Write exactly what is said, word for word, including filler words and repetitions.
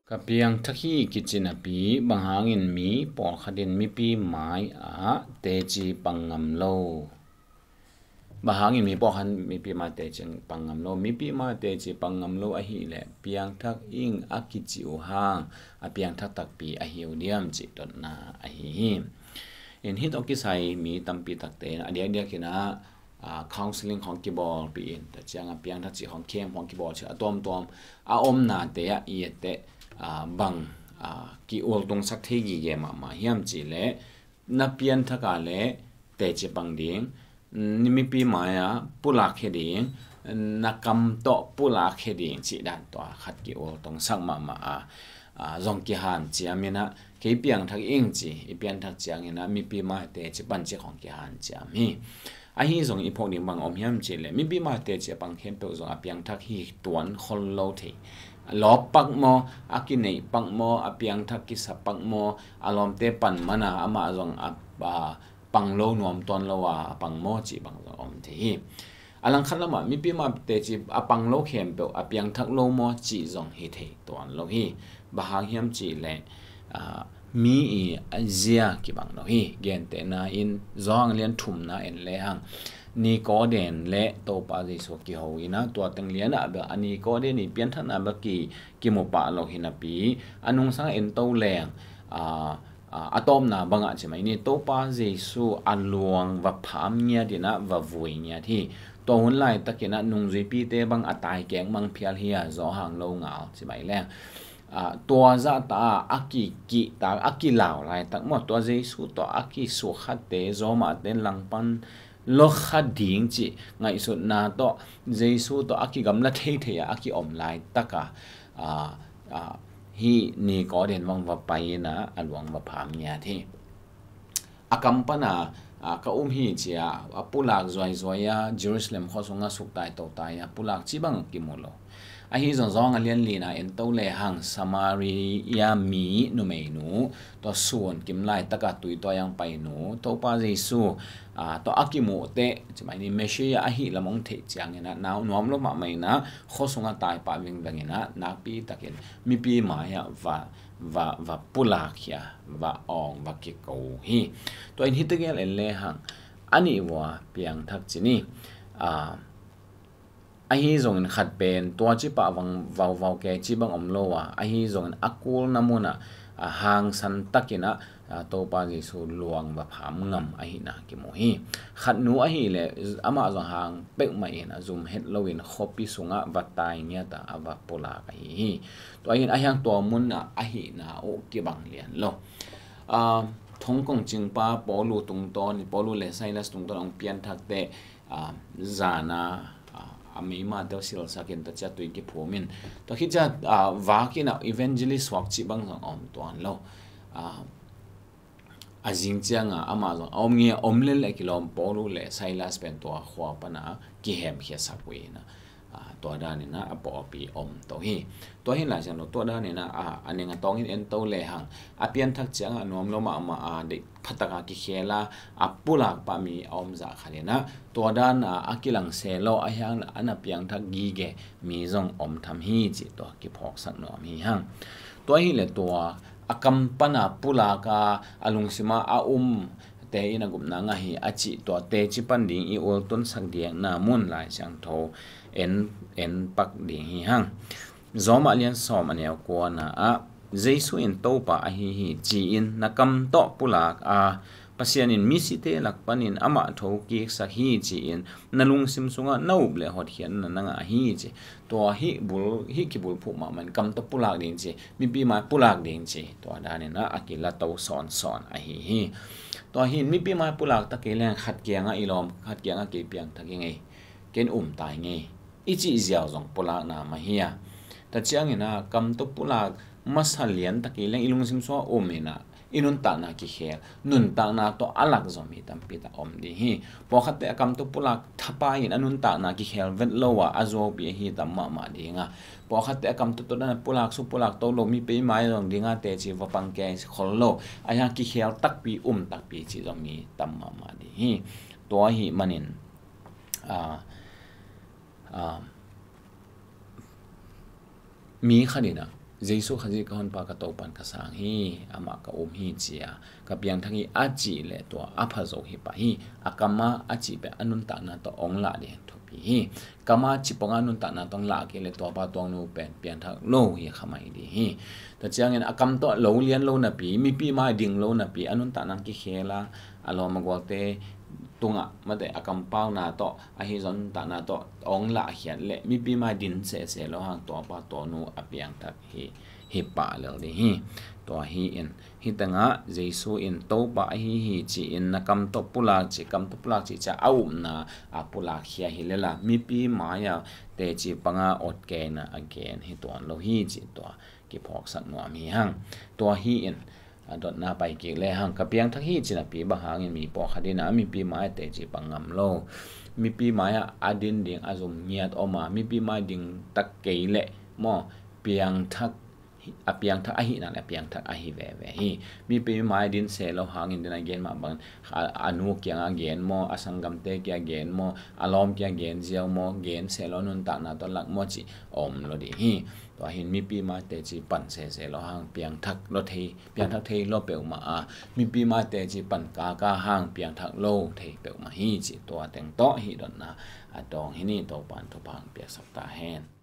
Ka piangthak hi kici napi, bang hangin mi pawlkhat in mipi mai-ah teci pang ngam lo? Bang hangin mi pawlkhat in mipi mai-ah teci pang ngam lo? Mipi mai-ah teci pang ngam lo ahih leh piangthak ing a kici uh hang a piangthak takpi ahi uh diam cih dotna ahi hi. In hih tawh kisai mi tampi takte in a diakdiak in ah, ah, counseling khawng kibawlpih in, tua ciang a piangthak cih khawng, camp khawng kibawl cih a tuamtuam a omnate ah i et teh, ah, bang, ah, ki-ultungsak thei gige mahmah hiam cih leh, na pianthak a leh teci pang ding, ni mipi mai-ah pulak khia ding, na kam tawh pulak khia ding cih dan tua khat ki-ultungsak mahmah a, ah, zong kihanciam in ah, kei piangthak ing ci, i pianthak ciangin ah mipi mai-ah teci pan cih khawng kihanciam hi. Ahi zong i phawk ding bang om hiam cih leh, mipi mai-ah teci a pang khempeuh zong a piangthak hi tuan khol lo thei. Lawp pak maw, a kineih pak maw, a piangthak kisa pak maw, a lawmte pan man a amah zong a, a pang lo, nuam tuan lo a pang maw cih bang zong om thei hi. A langkhat lamah mipi mai-ah teci a pang lo khempeuh a piangthak lo maw cih zong hi thei tuan lo hi. Bang hang hiam cih leh, ah, mi i a zia kibang lo hi. Gentehna in Johan lian thumna en lehang, Nicodemus le Topa Jesu kiho in ah, tua teng lian ah bel a Nicodemus i pianthakna bel ki, kimu pah lo hi napi, a nungsang en to leng, ah, ah, a tawpna bangah ci mai ni, Topa Jesu a luang va pham ngiat in ah va vui ngiat hi. Tua hun laitak in ah nungzuipite bang a taikek mang phial hi a, Johan lo ngal ci mai leng. Ah, tua zahta a, a kikihtak, a kilau laitak maw, tua Jesu tawh a kisukhatte, zawmahte langpan lawkha ding cih ngaihsutna tawh, Jesu tawh a kigamla theithei a, a kiom laitak a, ah, ah, hih Nicodemus bang va pai in ah a luang va pham ngiat hi. A kam pan a, ah, ka um hi ci a, a pulak zuaizuai a, Jerusalem khua sungah suktai totai a, pulak cih bang kimu lo. Ahi zong Johan a lian lina en to lehang, Samaria mi numeinu, tua sun kim laitak a tui tuai a hong painu, Topa Jesu, ah, tawh a kimuh teh, ci mai ni, Messiah ahih lam hong theih ciangin ah, nau nuam lo mahmah in ah, khua sungah taipah vingveng in ah, nakpi takin mipi mai-ah va, va, va pulak hi a, va awng, va kiko hi. Tua in hih tegel en lehang, a nih vua piangthak ci ni. Ah, ahi zongin khat pen tua ci pah vang vauvau kei ci bang om lo a, ahi zongin a kulna munah, ah, hangsan takin ah, ah, Topa Jesu luang va pham ngam ahihna kimu hi. Khat nu ahih leh amah zong hang peuhmah in a zum het loin khuapi sungah va tai ngiat a, a va pulak ahi hi. Tua hi in a hiang tua munah ahihna uh kibang lian lo. Ah, thong kong cingpa Paulu tungtawn, Paulu le Silas tungtawn hong pianthakte, ah, zana, ah, a meima teu silsakin tua cia tui kiphum in, tua khit cia, ah, vakin a evangelist suak cih bang zong a om tuan lo. Ah, a zing cianga amah zong a om nge, a om lel a kilawm Paulu le Silas pen tua khua pana kihemkhiasak uh ina, ah, tua danin a pawlpi om to hi. Tua hi in Lai Siangtho tua danin a, a, a ning a tawngin en to lehang, a pianthak cianga nuam lo mahmah a, deih phataka kikhel a, a pulak pah mi a om zah khat in a, tua dan a, a kilang se lo a hiang a na piangthak gige mi zong om tham hi cih tua kiphawksak nuam hi hang. Tua hi le tua a kam pana pulak a, a lungsima a um te in a gupna ngah hi a cih tua teci pan ding i ultunsak diakna mun Lai Siangtho en, en pak ding hi hang. Zawmah lian sawm a neu kuana ah, Jesu in Topa ahi hi ci-in na kam tawh pulak a, Pasian in misite lak panin amah thokiksak hi ci-in na lungsim sungah na up le hotkhiatna na ngah hi ci. Tua hih bul, hih kibulphuh mahmah in kam tawh pulak ding ci, mipi mai pulak ding ci, tua danin a, a kilato sawnsawn ahi hi. Tua hi in mipi mai pulak ta kei leng khat kiangah i lawm, khat kiangah kei piangthak i ngei, ken um tai ngei i cih ziau zong pulakna mah hi a. Tua ciangin a kam tawh pulak masa lian ta kei leng i lungsim sungah um in a, i nuntakna kikhel, nuntakna tawh a lak zaw mi tampi tak om ding hi. Pawlkhatte a kam tawh pulak thapai in a nuntakna kikhel vet lo a, a zuaupi ahi tam mahmah ding a. Pawlkhatte a kam tawh tua dan a pulak su pulak to lo, mipi mai zong ding a teci va pang kei khol lo, a hiang kikhel takpi, um takpi cih zong mi tam mahmah ding hi. Tua ahih manin, ah, ah, mi khat in a, Jesu Khazih ka honpa ka Topan ka sang hi, amah ka um hi cia ka piangthak hi a cih leh tua a pha zo hi pah hi. A kama a cih pen a nuntakna tawh ong lah ding thupi hi. Kama cih pongah a nuntakna tawh ong lah kei leh tuapa tuangnu pen piangthak lo hi kha mai ding hi. Tua ciangin a kam tawh lo lian lo napi, mipi mai ding lo napi, a nuntakna kikhel a, a lawm a gualte tungah mate a kampauna tawh ahi zong nuntakna tawh ong lahkhiat leh mipi mai din sese lo hang tuapa tuangnu a piangthak hi, hi pah lel ding hi. Tua hi in, hih tengah Jesu in Topa ahi hi ci-in na kam tawh pulak ci, kam tawh pulak ci cia a upna a pulak khia hi lela mipi mai-ah teci panga otkeina a gen hi tuan lo hi ci tua kiphawksak nuam hi hang. Tua hi in, a dotna pai kik le hang, ka piangthak hi ci napi bang hangin mi pawlkhat in a mipi mai-ah teci pang ngam lo. Mipi mai-ah a din ding a zum ngiat om a, mipi mai ding tak kei leh maw, piangthak, a piangthak ahih nak leh a piangthak ahi veve hi. Mipi mai din se lo hangin din a gen mah bangin a, a nu kiangah gen maw, a sanggamte kiangah gen maw, a lawm kiangah gen ziau maw, gen se lo nuntakna tawh lak maw cih om lo ding hi. Tua hin mipi mai teci pan sese lo hang piangthak lo thei, piangthak thei lo peuhmah a, mipi mai teci pan kaka hang piangthak lo thei peuhmah hi cih tua teng tawh hih dotna a dawng hi ni. Topan thupha piaksak ta hen.